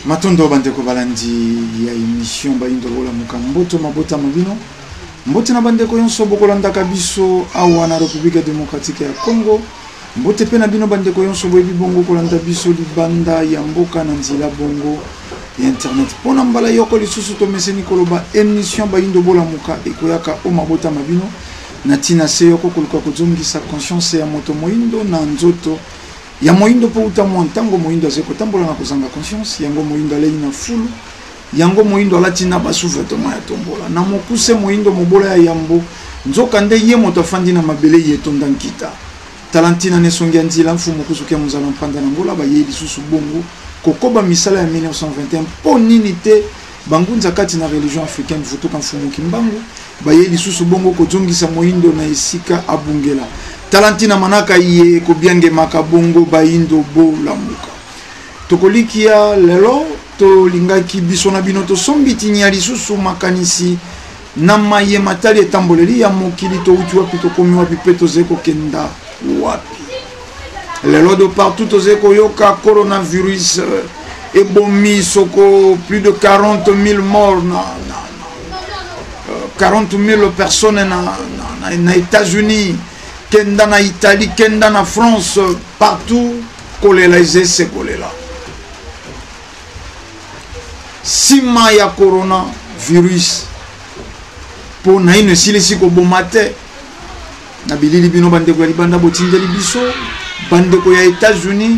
Matondo bandeko balandi ya emission Bayindo Bolamuka, mboto mabota ma bino, mbote na bandeko yonso bokolandaka biso awa na Republique Democratique ya Congo, mbote pe na bino bandeko yonso boyebi bongo kolanda biso libanda ya mboka na nzela bongo ya internet. Mpo na mbala yoko lisusu tomeseni koloba emission Bayindo Bolamuka ekoyaka o mabota ma bino na tina se yoko koluka kozongisa conscience ya moto moyindo na nzoto ya moyindo, mpo uta mwa ntango moyindo azali kotambola na kozanga conscience yango. Moyindo alei na fulu yango, moyindo alati na basous-vêtement ya tombola na mokuse, moyindo mobola ya yambo, nzoka nde ye moto afandi na mabele ye etonda nkita. Tala ntina na esongi ya nzila mfumu kusuki ya mozala mpanda na ngola bayei lisusu bongo kokoba misala ya 1921. Mpo nini te bangunza kati na religion africaine vutuka mfumu Kimbangu bayei lisusu bongo kozongisa moyindo na esika abungela? Tala ntina manaka ye ekobiangemaka bongo Bayindo Bolamuka. Tokolikia lelo tolingaki biso na bino tosombi tinya lisusu makanisi na maye matali etamboleli ya mokili, touti wapi, tokomi wapi mpe tozali kokenda wapi. Lelo de partout tozali koyoka coronavirus ebomi soko plus de 40 000 morts na 40 000 personnes na États-Unis, kenda na Italie, kenda na France, partout kolela ezese kolela nsima ya coronavirus, mpo naino esilisi koboma te. Na bilili bino bandeko ya libanda botindeli biso, bandeko ya États-Unis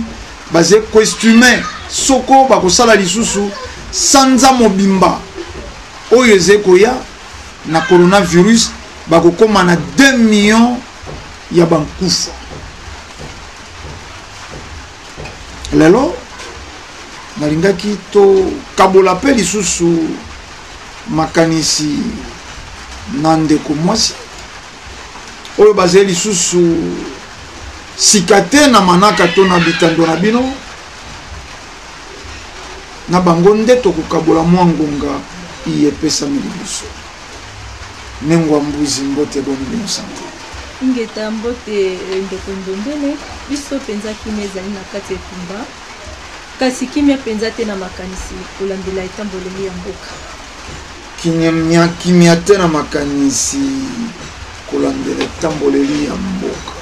baze koestime soko bakosala lisusu sanza mobimba oyo eze koya na coronavirus, bakokóma na 2 millions ya bankufa. Lelo nalingaki tokabola mpe lisusu makanisi na ndeko mwasi oyo bazali lisusu sika te na manaka to na bitando na bino na bango, nde tokokabola mwa ngonga iye epesameli biso. Nengwa Mbuzi, mbote, boni bino sante? Ingeta, mbote ndeko Ndombele. Biso mpenza kimia ezali na kati ya etumba, kasi kimia mpenza te na makanisi kolandela etamboleli ya mboka. Kimia, kimia te na makanisi kolandela etamboleli ya mboka.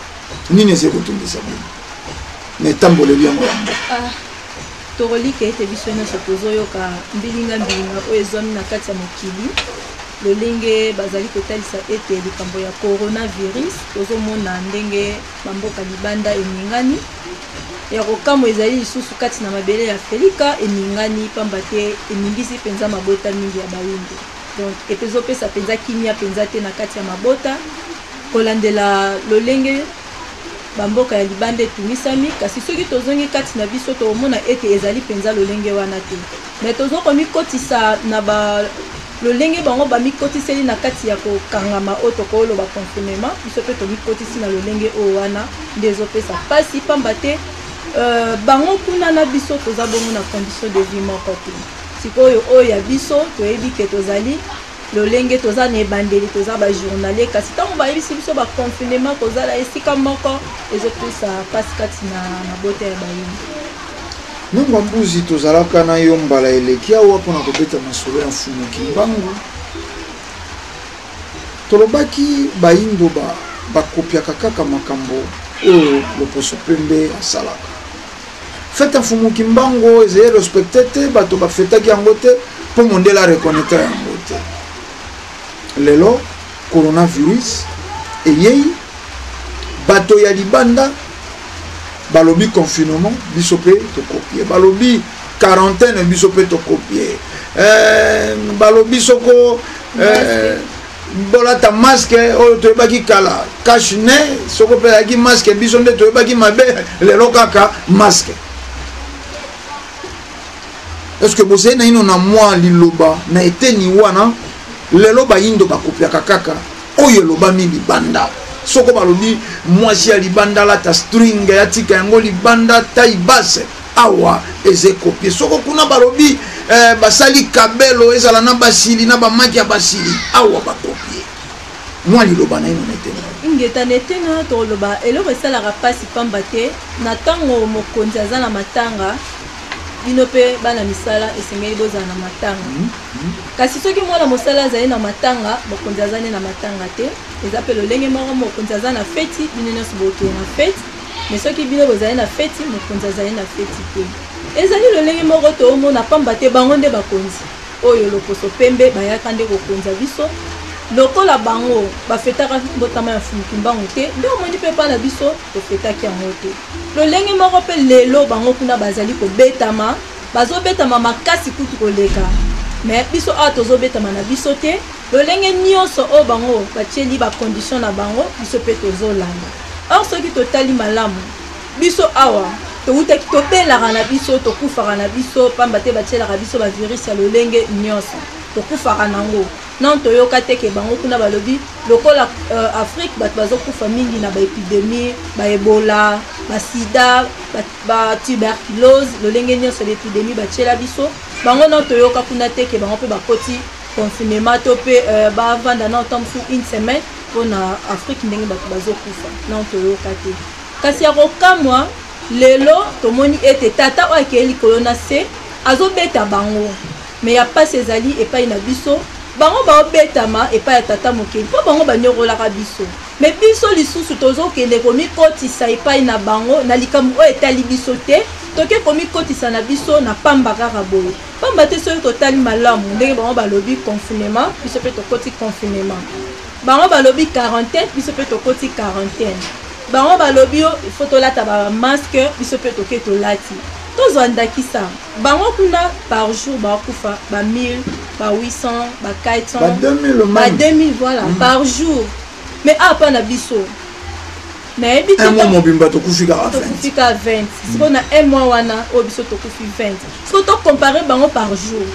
Nini ezali kotungisa bino na etamboleli yango ya mboka? Ah, tokolika ete biso nyonso tozoyoka mbilinga mbilinga oyo ezwami na kati ya mokili, lolenge bazali kotalisa ete likambo ya coronavirus, tozomona ndenge bamboka libanda eningani ya kokamwa, ezali lisusu kati na mabele ya Afrika eningani, pamba te eningisi mpenza mabota mingi ya bayindo. Donc ezopesa mpenza kimia mpenza te na kati ya mabota kolandela lolenge bamboka ya libanda etungisami. Kasi soki tozongi kati na biso, tokomona ete ezali mpenza lolenge wana te, mais tozokomikotisa na ba lolenge bango bamikotiseli na kati ya kokangama oyo tokoloba confinement. Biso mpe tomikotisi na lolenge oyo wana, nde ezopesa mpasi, pamba te bango kuna na biso toza bongo na condition de vie moko te. Sikoyo oyo ya biso, toyebi ke tozali lolenge toza na ebandeli, toza bajournalier, kasi ntango bayebisi biso baconfinement, kozala esika moko, ezopesa mpasi kati na mabota ya bayini. Nongwa Mbuzi, tozalaka na yo mbala eleki awa mpona kobeta masolo ya mfumu Kimbangu. Tolobaki bayindo bakopiaka kaka makambo oyo loposo pembe asalaka. Fete ya mfumu Kimbangu ezali respecte te, bato bafetaki yango te mpo mondele areconnaître yango te. Lelo coronavirus eyei, bato ya libanda balobi confinement, biso mpe tokopie. Balobi quarantaine, biso mpe tokopie. Balobi soko bolata masque oyo toyebaki kala, cache-nez, soko mpe ezalaki masque, biso nde toyebaki mabe. Lelo kaka masque. Est ce que bozali naino na mwa liloba na eteni wana? Lelo bayindo bakopiaka kaka oyo elobami libanda. Soko balobi mwasi ya libanda alata string, ya tika yango libanda, taille basse, awa eza ekopie. Soko kuna balobi basali kabelo ezala na basili na bamaki ya basili, awa bakopie. Mwa liloba na ino na eteni? Ingeta, na eteni wana tokoloba eloko esalaka mpasi, pamba te na ntango mokonzi aza na matanga. Bino mpe bana misala esengeli bozala na matanga. Kasi soki mwana mosala azali na matanga, mokonzi aza nde na matanga te. Eza mpe lolenge moko, mokonzi aza na feti, bino nyonso bokende na feti. Mais soki bino bozali na feti, mokonzi azali na feti te. Ezali lolenge moko toomona, pamba te bango nde bakonzi oyo loposo pembe bayaka nde kokonza biso. Lokola bango bafetaka mbotama ya Mfumu Kimbangu te, nde omoni mpe epai na biso tofetaki yango te. Lolenge moko mpe lelo bango kuna bazali kobetama, bazobetama makasi kutu koleka, mais biso awa tozobetama na biso te. Lolenge nyonso oyo bango batieli ba condition na bango, biso mpe tozolanda. Or soki totali malamu, biso awa towutaki, tobelaka na biso, tokufaka na biso, pamba te batielaka biso ba virus ya lolenge nyonso, tokufaka nango. Nano toyoka te ke bango kuna balobi lokola Afrique bato bazokufa mingi na ba epidemie, ba ebola, ba sida, ba tuberculose, lolenge nyonso ya epidemie batiela biso bango. Nano toyoka kuna te ke bango mpe bakoti confinement to mpe bavanda nano ntango mosusu une semaine mpona Afrique ndenge bato bazokufa. Nano toyoka te. Kasi ya kokamwa, lelo tomoni ete tata oyo akei likolo na se azobeta bango, mais ya pasi ezali epai na biso. Bango baobetama epai ya tata mokeli mpo bango banyokolaka biso, mais biso lisusu tozokende komikotisa epai na bango na likambo oyo etali biso te. Toke komikotisa na biso na pamba kaka boye, pamba te soki totali malamu ndenge bango balobi confinement, biso mpe tokoti confinement. Bango balobi quarantaine, biso mpe tokoti quarantaine. Bango balobi yo il faut tolata ba masque, biso mpe toke tolati. Tozwa ndakisa, bango kuna par jour bakufa ba 1000, ba 800, ba 400, ba 2000, ba 2000, voilà, par jour. Mais apa na biso nayebi te. Un mois mobimba tokufi kaka 20. Tokufi kaka 20. Sikoyo na un mois wana oyo biso tokufi 20, sikoyo tocompare bango par jour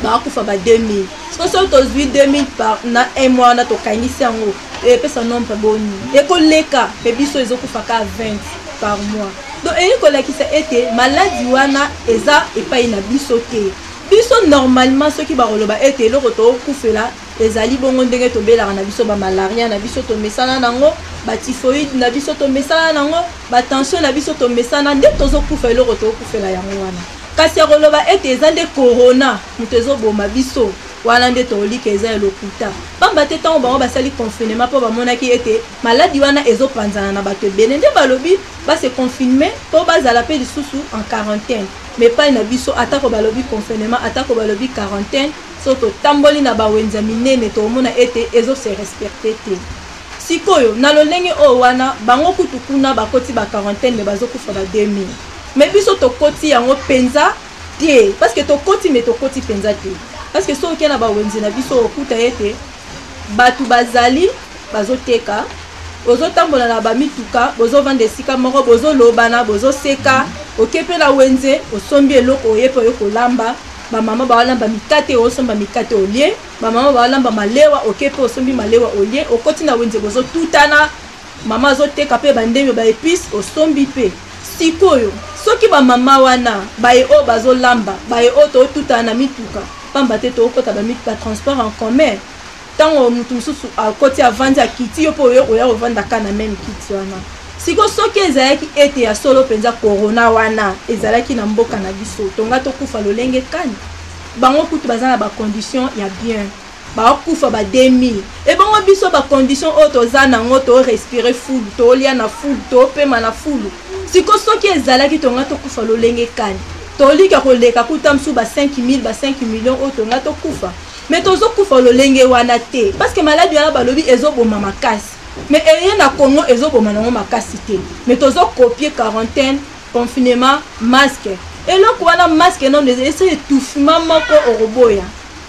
bakufa ba 2000. Sikoyo soki tozwi 2000 par na un mois wana, tokangisi yango, epesa nombre boni? Ekoleka. Mpe biso ezokufa kaka 20 par mois. Donc eyi kolakisa ete maladi wana eza epai na biso te. Biso normalement soki bakoloba ete eloko tokufela ezali bongo ndenge tobelaka na biso bamalaria na biso tomesana nango, batyphoïde na biso tomesana nango, batension na biso tomesana, nde tozokufa eloko tokufela yango wana. Kasi ya koloba ete eza nde corona moto ezoboma biso, wana nde tolika eza ya lokuta, pamba te ntango bango basali confinement mpo bamonaki ete maladi wana ezopanzana na bato ebele, nde balobi base confine mpo bazala mpe lisusu en quarantaine. Mais epai na biso, atako balobi confinement, atako balobi quarantaine, so totamboli na bawenza minene, tokomona ete ezose respecte te. Sikoyo na lolenge oyo wana, bango kutu kuna bakoti ba quarantaine mais bazokufa ba 2000, mais biso tokoti yango mpenza te, parce que tokoti, mais tokoti mpenza te, parce que soki okei na bawenze na biso, okuta ete bato bazali bazoteka, ozotambola na bamituka, bozovanda esika moko, bozolobana, bozoseka. Oke mpe na wenze, osombi eloko, oye mpe oye kolamba. Bamama baolamba mikate, osomba mikate olie. Bamama baolamba malewa, oke mpe osombi malewa olie. Okoti na wenze, bozotutana, mama azoteka mpe bandemi baépice, osombi mpe. Sikoyo soki bamama wana baye oyo bazolamba, baye oyo totutana na mituka, pamba te tokota batransport en commun, ntango motu mosusu akoti, avandi, akiti, yo mpe oyo oya kovanda ka na même kiti wana. Sikoyo soki ezalaki ete ya solo mpenza corona wana ezalaki na mboka na biso, tonga tokufa lolenge kani? Bango kutu baza na bacondition ya bien, bakufa ba 2000, ebongo biso bacondition oyo toza nango, torespire fulu, tolia na fulu, topema na fulu. Siko soki ezalaki, tonga tokufa lolenge kani? Tolika koleka kuta mosusu ba 5000, ba 5 million oyo tonga tokufa. Mais tozokufa lolenge wana te, parce que maladi wana balobi ezoboma makasi, mais eye na Congo ezoboma nango makasi te. Mais tozokopie quarantaine, confinement, masque. Eloko wana masque nano eza étouffement moko okoboya.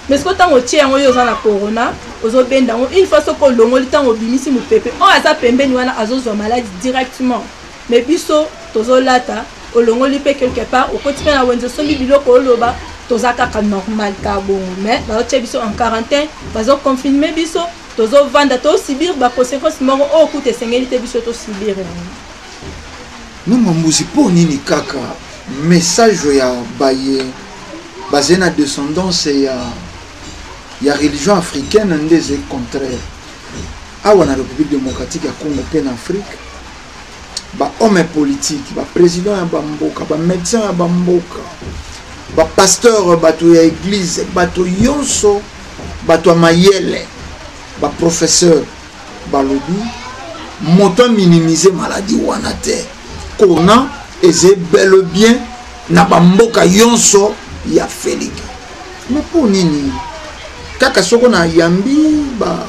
Mais sikoyo ntango otie yango, yo oza na corona, ozobenda yango. Une fois soki olongoli, ntango obimisi mopepe, oyo aza pembeni wana azozwa maladi directement. Mais biso tozolata, olongoli mpe quelque part, okoti mpe na wenze, osombi biloko, oloba toza kaka normal ka bongo. Mais bazotia biso en quarantaine, bazoconfine biso, tozovanda, tosubir baconséquence moko oyo kuta esengeli te biso tosubir yango. Nonga Mbuzi, mpo nini kaka message ya baye bazali na descendance ya religion africaine nde ezali contraire awa na République démocratique ya Congo mpe na Afrique? Ba homme politique, ba président ya bamboka, ba médecin ya bamboka, ba pasteur, bato ya église, bato nyonso, bato ya mayele, ba professeur, balobi moto aminimize maladie wana te. Corona eza bel et bien na bamboka nyonso ya Afrique. Mais mpo nini kaka soko na yambi ba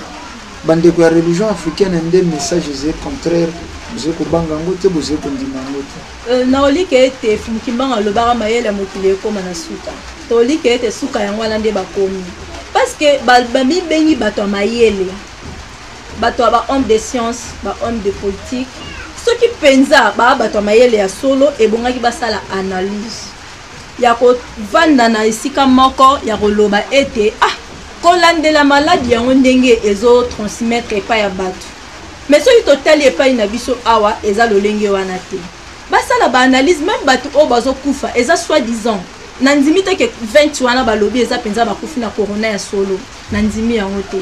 bandeko ya religion africaine nde message eza contraire? Bozali kobanga yango te, bozali kondima yango te. Naolika ete Fumu Kimbangu alobaka mayele ya mokili ekóma na suka. Tolika ete suka yango wana nde bakomi, parce que bamibengi bato ya mayele, bato ya bahomme de science, bahomme de politique. Soki mpenza baa bato ya mayele ya solo, ebongaki basala analyse ya kovanda na esika moko ya koloba ete ah, kolandela maladie yango ndenge ezotransmettre epai ya bato. Mais soki totali epai na biso awa, eza lolenge wana te. Basala baanalyse, même bato oyo bazokufa eza soi disant. Nandimi te ke 20 wana balobi eza mpenza bakufi na corona ya solo, nandimi yango te.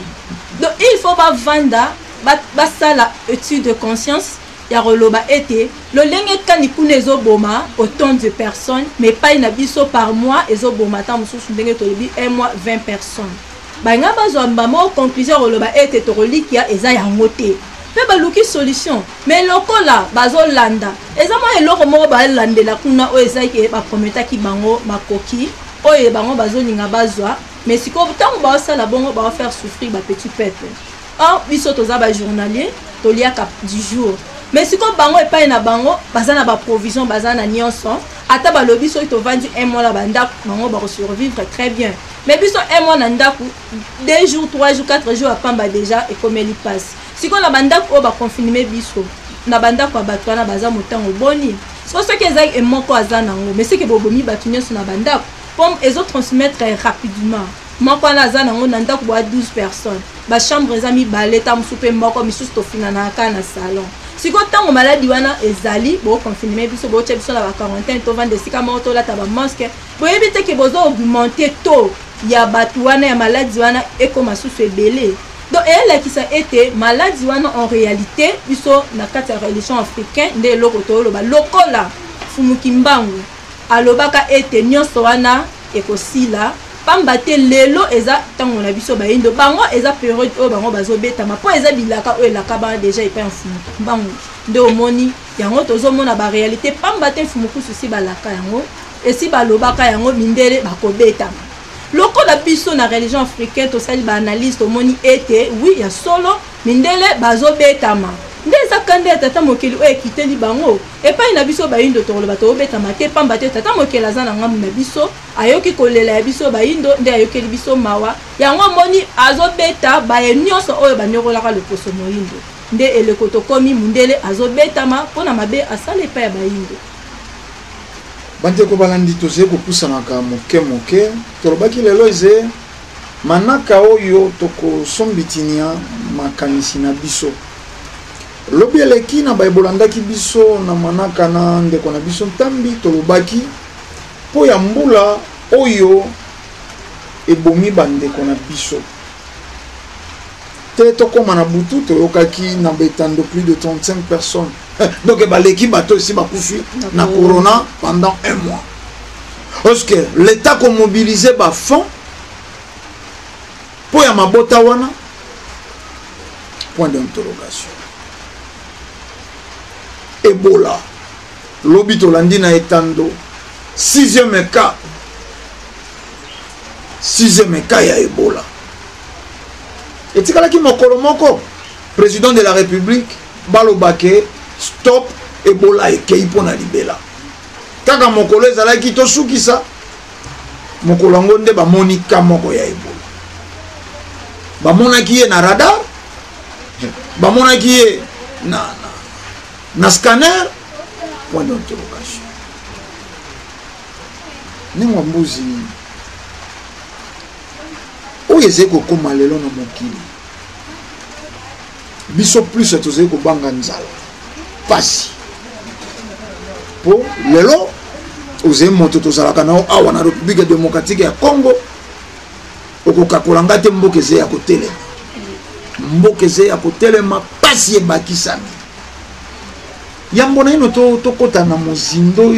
Donc il faut bavanda, basala étude de conscience ya koloba ete lolenge kani kuna ezoboma autant de personnes, mais epai na biso par mois ezoboma ata mosusu, ndenge tolobi, un mois 20 personnes. Balinga bazwa mbamo conclusion ya koloba ete tokolikia eza yango te, mpe baluki solution. Mais lokola bazolanda, eza mwa eloko moko balandela kuna oyo ezaki baprometaki bango, makoki oyo bango bazolinga bazwa. Mais sikoyo ntango baosala bongo, baofaire souffrir bapetit peuple. Or biso toza bajournalier, toliaka du jour. Mais sikoyo bango epai na bango baza na baprovision, baza na nyonso. Ata balobi soki tovandi un mois na bandako, bango bakosurvivre très bien. Mais biso, un mois na ndako, 2 jours, 3 jours, 4 jours apamba, déjà ekomeli mpasi. Sikoyo na bandako oyo baconfine biso, na bandako ya bato wana baza motango boni? Sikoyo soki eza moko aza nango, mais soki bobomi bato nyonso na bandako, po ezotransmettre rapidement, moko wana aza nango, na ndako boya 12 personnes, bachambre eza mibale, ta mosusu mpe moko, misusu tofinanaka kaka na salon. Sikoyo ntango maladie wana ezali, boconfine biso, bootya biso na baquarantaine, tovanda esika moko, tolata bamasque. Boyebi te ke bozo augmente taux ya bato wana ya maladie wana ekoma susu ebele. Donc eyelakisa ete maladie wana, en réalité, biso na kati ya religion africain nde eloko toyoloba, lokola Fumu Kimbangu alobaka ete nyonso wana ekosila, pamba te lelo eza ntango na biso bayindo. Bango eza période oyo bango bazobetama, mpo eza bilaka oyo elaka bana déjà epai ya Mfumu Kimbangu. Nde omoni yango tozomona baréalité, pamba te Mfumu Kusu esi balaka yango, esi balobaka yango, mindele bakobetama. Lokola biso na religion africaine tosali baanalyse, tomoni ete oui, ya solo, mindele bazobetama. Nde eza kanda ya tata mokeli oyo ekiteli bango. Epai na biso bayindo, tokoloba tobetama te, pamba te tata mokeli aza na ngambu na biso, ayoki kolela ya biso bayindo, nde ayokeli biso mawa. Yango amoni azobeta baye nyonso oyo banyokolaka loposo moyindo. Nde eleko tokomi, mundele azobetama mpona mabe asala epai ya bayindo. Bandeko balandi, tozali kopusanaka moke moke. Tolobaki lelo eze manaka oyo tokosombitinia makanisi na biso. Lobi eleki na baebolandaki biso na manaka na ndeko na biso Ntambi, tolobaki mpo ya mbula oyo ebomi bandeko na biso te. Tokóma na butu, toyokaki na betando plus de 35 personnes, donc baleki bato esi bakufi na corona pendant un mois. Parce que l'État komobilize bafonds mpo ya mabota wana? Point d'interrogation. Ebola, lobi tolandi na etando sixième cas, sixième cas ya Ebola. Etikalaki mokolo moko président de la République balobake stop, Ebola ekei mpo na libela. Kaka mokolo ezalaki tosukisa, mokolo yango nde bamoni ka moko ya Ebola. Bamonaki ye na radar, bamonaki ye na scanner. Point d'interrogation. Ndenge wa mbuzi oyo ezali kokóma lelo na mokili, biso plus tozali kobanga nzala, pasi, mpo lelo ozali moto tozalaka nao awa na République démocratique ya Congo. Okokakola nga te, mboka eza ya kotelema, mboka eza ya kotelema, pasi ebakisami. Yambo naino tokota na mozindo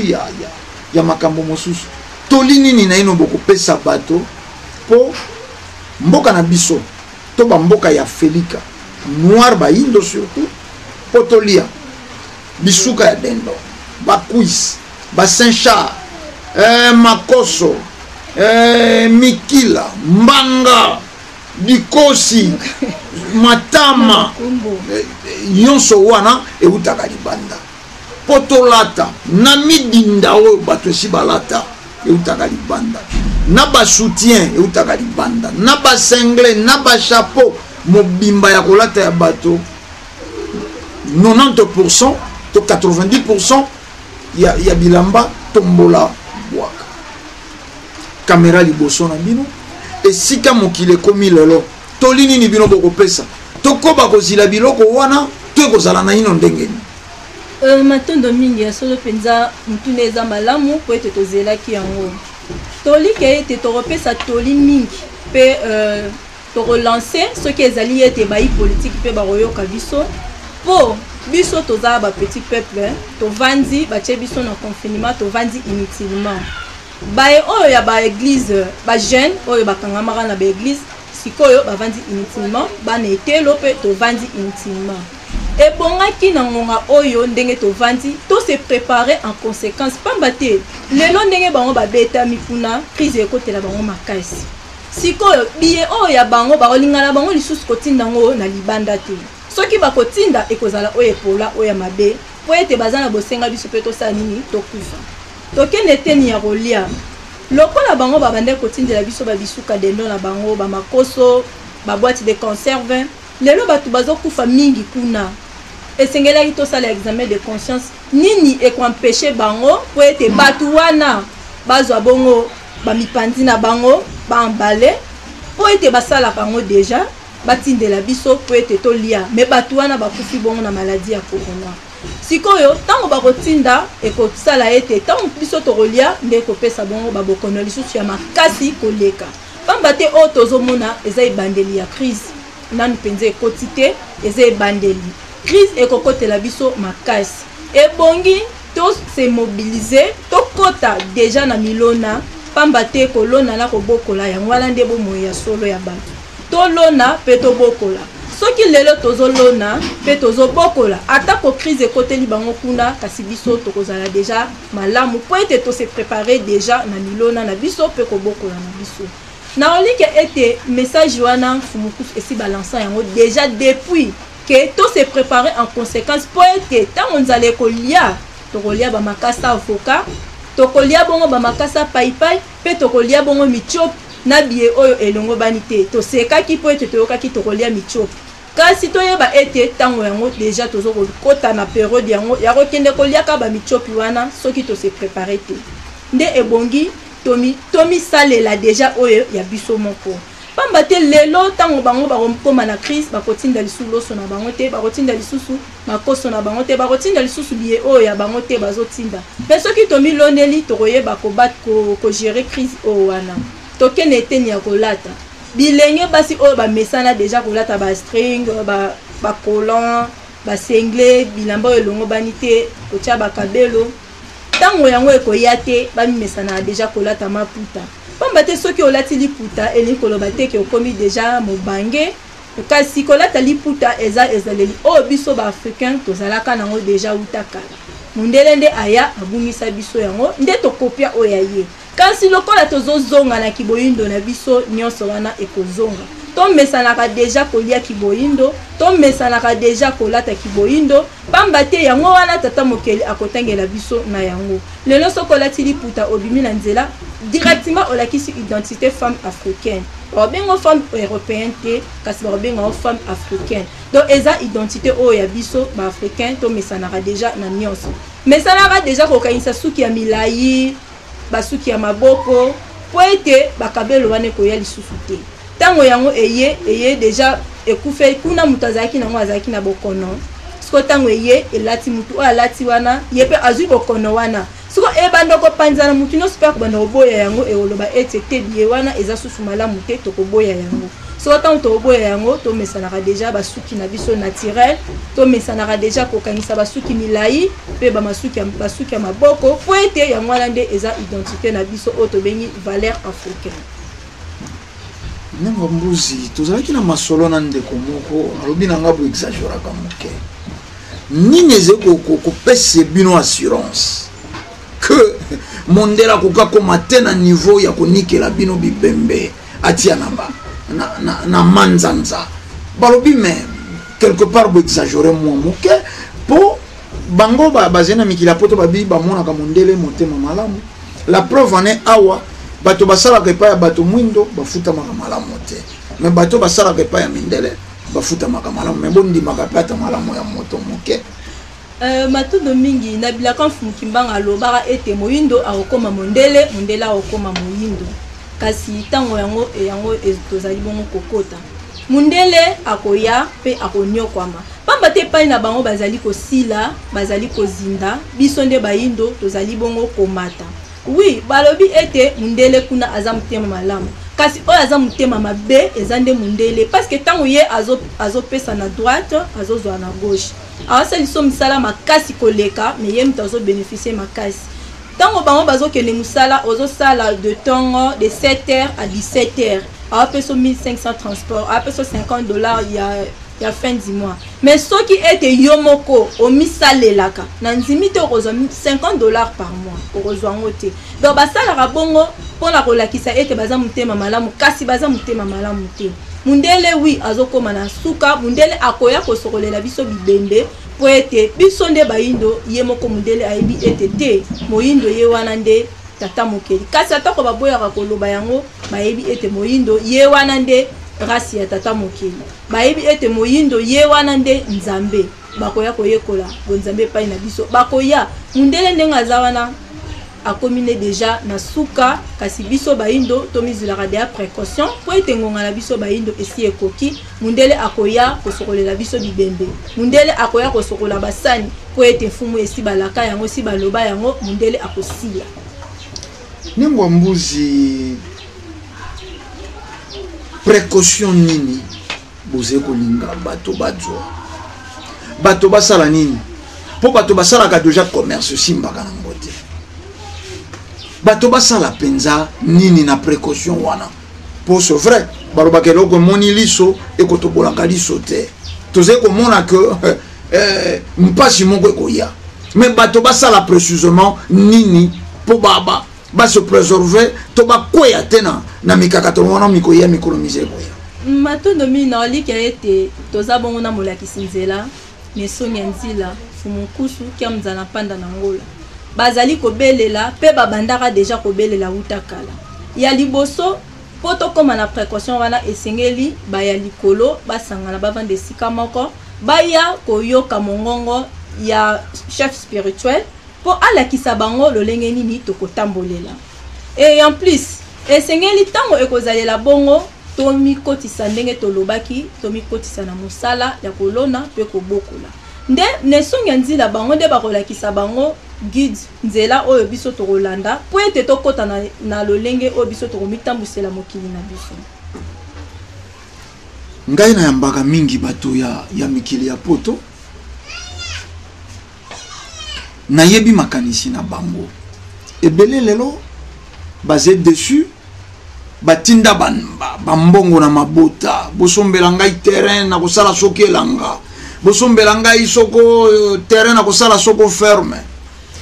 ya makambo mosusu, toli nini naino bokopesa bato mpo mboka na biso to bamboka ya Felika noir, bayindo surtout, mpo tolia bisuka ya dendo, bacuisse, basaint Charles, makoso, mikila, mbanga, dikosi, matama, nyonso wana eutaka libanda? Mpo tolata na midinda oyo bato esi balata, eutaka libanda, na basoutien eutaka libanda, na basingle, na bachapeau mobimba ya kolata ya bato, 90% to 90% ya bilamba tombola bwaka. Kamera liboso na bino, esika mokili ekomi lelo, toli nini bino bokopesa? Tokoba kozila biloko wana to ekozala na ino ndenge nini? Matondo mingi. Ya solo mpenza, motuna eza malamu po ete tozelaki yango. Tolike ete tokopesa toli mingi mpe tokolancer, soki ezali ete bayi politike mpe bakoyoka biso, mpo biso toza bapetit peuple, tovandi, batie biso na confinement, tovandi inutilement. Baye oyo ya baéglise, bajeune oyo bakangamaka na baéglise, sikoyo bavandi inutilement. Bana etelo mpe tovandi inutilement. Ebongaki na ngonga oyo, ndenge tovandi, tose préparer en conséquence, pamba te lelo ndenge bango babetami kuna, crise ekotela bango makasi. Sikoyo biye oyo ya bango, bakolingana bango lisusu kotinda yango na libanda te. Soki bakotinda, ekozala oyo epola, oyo ya mabe, mpo ete baza na bosenga. Biso mpe tosala nini? Tokufa. Tokende teni ya kolia. Lokola bango babandaki kotindela biso babisuka dendo na bango, bamakoso, baboîte de conserve, lelo bato bazokufa mingi kuna. Esengelaki tosala examen de conscience. Nini ekoempêcher bango mpo ete bato wana bazwa bongo bamipandi na bango, baembale, mpo ete basalaka yango déjà, batindela biso mpo ete tolia? Me bato wana bakufi bongo na maladi ya corona. Sikoyo ntango bakotinda, ekosala ete ntango biso tokolia nde ekopesa bongo babokono lisusu ya makasi koleka, pamba te oyo tozomona eza ebandeli ya crise. Nanu mpenza ekoti te, eza ebandeli. Crise ekokotela biso makasi. Ebongi tose mobiliser, tokɔta déjà na milona, pamba te kolona na kobokola, yango wana nde bomoi ya solo ya bato. Tolona mpe tobokola. Soki lelo tozolona mpe tozobokola, atako crise ekoteli bango kuna, kasi biso tokozala déjà malamu, mpo ete tose préparer déjà na milona na biso mpe kobokola na biso. Naolike ete message wana, Mfumukusu esi balansa yango déjà depuis, ke tose préparer en conséquence, mpo ete ntango nzala ekolia, tokolia bamakasa avocat, tokolia bongo bamakasa paipai, mpe tokolia bongo mitiopi na biye oyo elongobani te. Tosekaki mpo ete toyokaki tokolia mitiopi, kasi toyeba ete ntango yango déjà tozokokota na période yango ya kokende koliaka bamitiopi wana, soki tose préparer te. Nde ebongi tomisalela déjà oyo ya biso moko, pamba te lelo ntango bango bakokóma na crise, bakotinda lisusu loso na bango te, bakotinda lisusu makoso na bango te, bakotinda lisusu biye oyo ya bango te bazotinda. Mpe soki tomiloneli, tokoyeba kogérer crise oyo wana. Tokende eteni ya kolata. Bilenge basi oyo bamesana déjà kolata bastring, bacollant, basingle, bilamba oyo elongobani te, kotia bakabelo, ntango yango ekoya te, bamimesana déjà kolata maputa, pamba te soki olati liputa, elingi koloba te ke okomi déjà mobange. Kasi kolata liputa eza ezaleli oyo biso baafricain tozalaka nango déjà wuta kala. Mondele nde aya abungisa biso yango, nde tokopia oyo ya ye. Kasi lokola tozozonga na kiboyindo na biso, nyonso wana ekozonga. Tomesanaka déjà kolia kiboyindo, tomesanaka déjà kolata kiboyindo, pamba te yango wana tata mokeli akotangela biso na yango. Lelo soki olati liputa, obimi na nzela, directement olakisi identité femme africaine. Bakobenga femme européenne te, kasi bakobenga femme africaine. Donc eza identité oyo ya biso baafricain. Tomesanaka déjà na nyonso. Mesanaka déjà kokangisa suki ya milai, basuki ya maboko, mpo ete bakabelo wana ekoya lisusu te. Ntango yango eye déjà ekufeli kuna. Moto azalaki nango, azalaki na bokono. Siko ntango eye elati motu oyo alati wana, ye mpe azwi bokono wana. Siko ebanda kopanzana, motu nyonso mpe akobanda koboya yango, ekoloba ete te, biye wana eza susu malamu te, tokoboya yango. Soko ntango tokoboya yango, tomesanaka deja basuki na biso naturel, tomesanaka deja kokangisa basuki milai mpe basuki ya maboko, mpo ete yango wana nde eza identité na biso oyo tobengi valeur africaine. Ndenge mbuzi tozalaki na masolo na ndeko moko, alobi na nga boexageraka moke. Nini ezali kopesa bino assurance que mondele akoka koma te na niveau ya konikela bino bibembe atia na ba na manzanza? Balobi mais quelque part boexagere mwa moke, mpo bango bazali na mikili ya poto, babi bamonaka mondele motema malamu. La preuve en est, awa bato basalaka epai ya bato mwindo bafutamaka malamu te, mais bato basalaka epai ya mindele bafutamaka malamu. Mais bondimaka mpe ata malamu ya moto moke. Matondo mingi. Na bilaka, Mfumu Kimbanga alobaka ete moyindo akokoma mondele, mondele akokoma moyindo. Kasi ntango yango tozali bongo kokota, mondele akoya mpe akonyokwama, pamba te epai na bango bazali kosila, bazali kozinda. Biso nde bayindo tozali bongo komata. Oui, balobi ete mondele kuna aza motema malamu, kasi oyo aza motema mabe eza nde mondele, parce que ntango ye azopesa na droite, azozwa na gauche. Awasali so misala makasi koleka, mais ye moto azobénéficie makasi. Ntango bango bazokende mosala, ozosala de ntongo de 7 heures à 17 heures, awapesa 1500 transport, awapesa 50 $ ya fin du mois. Mais soki ete yo moko omisalelaka, na ndimi te okozwa 50 $ par mois, okozwa yango te. Donc basalaka bongo mpona kolakisa ete baza motema malamu, kasi baza motema malamu te. Mundele, oui, azokóma na suka. Mundele akoya kosokolela biso bibembe, mpo ete biso nde bayindo. Ye moko mundele ayebi ete te, moyindo ye wana nde tata mokeli. Kasi atako baboyaka koloba yango, bayebi ete moyindo ye wana nde race ya tata mokeli, bayebi ete moyindo ye wana nde Nzambe. Bakoya koyekola bonzambe epai na biso. Bakoya, mundele ndenge aza wana akomi ne deja na suka. Kasi biso bayindo tomizwilaka deya précaution, mpo ete ngonga na biso bayindo esi ekoki. Mundele akoya kosokolela biso bibembe, mundele akoya kosokola basani, mpo ete mfumu esi balaka yango, esi baloba yango, mundele akosila. Nengwa mbuzi, précaution nini bozali kolinga bato bazwa, bato basala nini? Mpo bato basalaka deja commerce, osimbaka nango te. Bato basala mpenza nini na précaution wana? Mpo c'est vrai, balobaka eloko emoni liso ekotobolaka liso te. Tozali komona ke mpasi moko ekoya, mais bato basala précisément nini mpo base préserver to bakweya te na mikakatano wana mikoya mikolo mize ekoya? Matondo mingi. Na olika ete toza bongo na molakisi nzela mesongi ya nzila, Mfumu Nkusu Kia Nzala Mpanda na Ngola. Bazali kobelela mpe babandaka deja kobelela wuta kala. Ya liboso, mpo tokóma na précaution wana, esengeli baya likolo basangana, bavanda esika moko, baya koyoka mongongo ya chef spirituel mpo alakisa bango lolenge nini tokotambolela. Et en plus, esengeli ntango ekozalela bongo, tomikotisa ndenge tolobaki, tomikotisa na mosala ya kolona mpe kobokola. Nde na esongi ya nzila, bango nde bakolakisa bango guide, nzela oyo biso tokolanda mpo ete tokɔta na lolenge oyo biso tokomitambwisela mokili na biso. Ngai nayambaka mingi bato ya mikili ya poto. Nayebi makanisi na bango. Ebele lelo baze déçu. Batinda bambongo na mabota: bosombela ngai terrain na kosala soki elanga, bosombela ngai soko terrain na kosala soko ferme.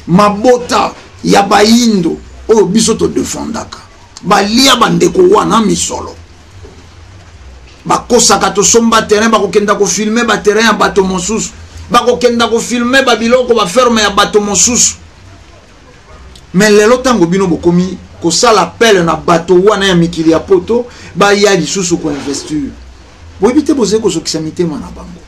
Mabota ya bayindo oyo biso todefendaka balia bandeko wana misolo, bakosaka tosomba terrain, bakokenda kofilmer baterrain ya bato mosusu, bakokenda kofilmer babiloko, baferme ya bato mosusu. Mais lelo, ntango bino bokomi kosala appel na bato wana ya mikili ya poto baya lisusu koinvestir, boyebi te bozali kozokisa mitema na bango?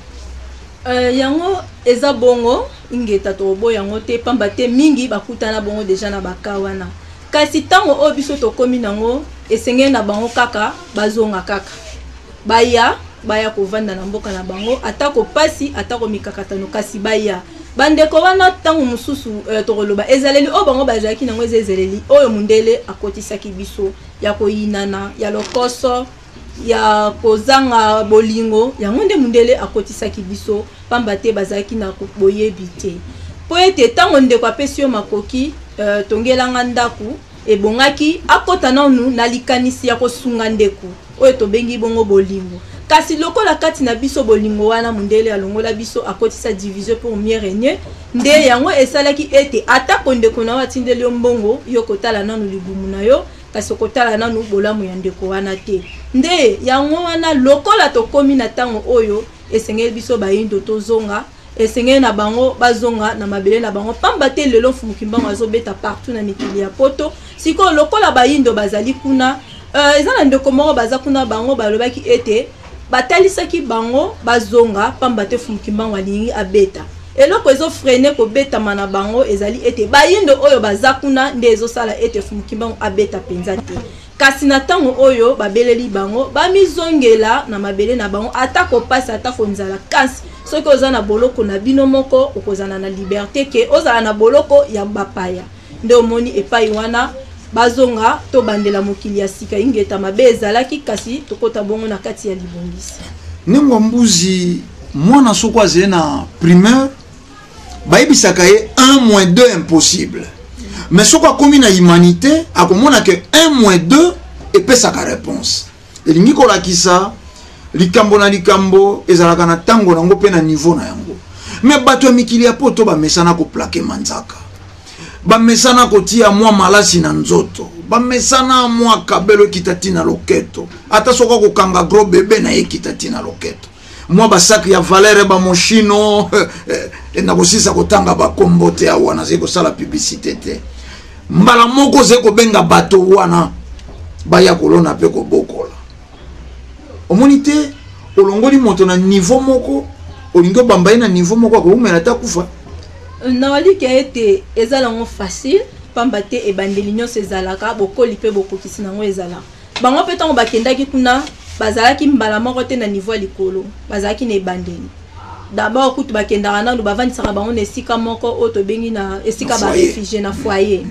Yango eza bongo, ingeta. Tokoboya yango te, pamba te mingi bakutana bongo deja na baka wana. Kasi ntango oyo biso tokómi nango, esengeli na bango kaka bazonga, kaka baya kovanda na mboka na bango, atako pasi, atako mikakatano, kasi baya. Bandeko wana, ntango mosusu tokoloba ezaleli oyo bango bazalaki nango eza ezaleli oyo mundele akotisaki biso, ya koyinana, ya lokoso. ya kozanga bolingo, yango nde mundele akotisaki biso, pamba te bazalaki na boyebi te. Mpo ete ntango ndeko apesi yo makoki, tongelanga ndako, ebongaki akota nanu na likanisi ya kosunga ndeko, oyo tobengi bongo bolingo. Kasi lokola kati na biso bolingo wana mundele alongola biso, akotisa division pour mieux régner, nde yango esalaki ete atako ndeko na yo atindeli yo mbongo, yo kotala nanu libumu na yo, kasi okotala nanu bolamu ya ndeko wana te. Nde yango wana lokola tokomi na ntango oyo esengeli biso bayindo tozonga, esengeli na bango bazonga na mabele na bango, pamba te lelo Mfumu Kimbangu azobeta partout na mikili ya poto. Sikoyo lokola bayindo bazali kuna, eza na ndeko moko baza kuna, bango balobaki ete batalisaki bango bazonga, pamba te Mfumu Kimbangu alingi abeta. Eloko ezofrene kobetama na bango ezali ete bayindo oyo baza kuna nde ezosala ete Mfumu Kimbangu abeta mpenza te. Kasi na ntango oyo babeleli bango bamizongela na mabele na bango, ata kopasi ata konzala, kasi soki oza na boloko na bino moko okozala na liberté ke ozala na boloko ya bapaya. Nde omoni epai wana bazonga tobandela mokili ya sika. Ingeta mabe ezalaki, kasi tokota bongo na kati ya libongisi. Nengwa mbuzi mwana soko azali na primaire bayebisaka ye 1 moins 2 impossible, mais soko akomi na humanité akomona ke 1 moins 2 epesaka réponse. Elingi kolakisa likambo na likambo ezalaka na ntango nango mpe na niveau na yango. Mais bato ya mikili ya poto bamesana koplake manzaka, bamesana kotia mwa malasi na nzoto, bamesana mwa kabelo ekita ntina loketo, ata soki akokanga gros bebe na ye ekita ntina loketo, mwa basaki ya valere bamoshino. Nakosisa kotanga bakombo te awa, nazali kosala publicité te. Mbala moko ozali kobenga bato wana baya kolona mpe kobokola. Omoni te, olongoli moto na niveau moko, olingi obamba ye na niveau moko, akoumela te, akufa. Nawaliki ete eza nango facile, pamba te ebandeli nyonso ezalaka bokoli mpe bokokisi nango ezalaka. Bango mpe ntango bakendaki kuna bazalaki mbala moko te na niveau ya likolo, bazalaki na ebandeli. D'abord kutu bakendaka nanu bavandisaka bango na esika moko oyo tobengi na esika barefugie, na foyer.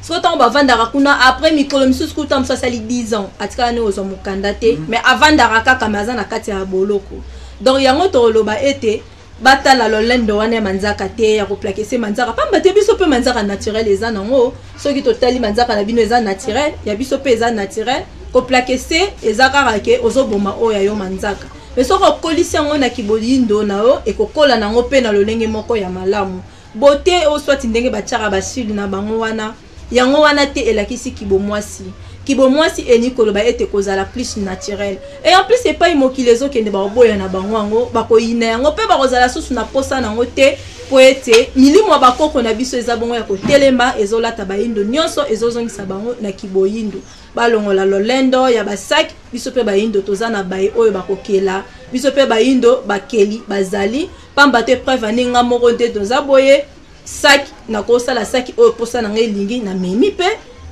Soki ntango bavandaka kuna, après mikolo misusu kuta mosusu asali 10 ans atikala nde kozwa mokanda te, mais avandaka kaka, mais aza na kati ya boloko. Donc yango tokoloba ete batala lolendo wana ya manzaka te, ya koplakese manzaka, pamba te biso mpe manzaka naturel eza nango. Soki totali manzaka na bino eza naturel, ya biso mpe eza naturel. Koplakese eza kaka ke ozoboma oyo ya yo manzaka, mais soki okolisi yango na kibolindo na yo, ekokola nango mpe na lolenge moko ya malamu. Beauté oyo swati ndenge batiaka basile na bango wana, yango wana te elakisi kibomwasi. Kibomwasi elingi koloba ete kozala plus naturel. Et en plus epai mokili ezokende, bakoboya na bango yango, bakoyina yango mpe bakozala susu na posa nango te, po ete milimo ya bakoko na biso eza bongo ya kotelema, ezolata bayindo nyonso, ezozongisa bango na kiboyindo. Balongola lolendo ya basaki. Biso mpe bayindo toza na baye oyo bakokela biso, mpe bayindo bakeli bazali, pamba te preuve ane nga moko nde toza boye. Saki nakosala saki oyo posa na ngai elingi, namemi mpe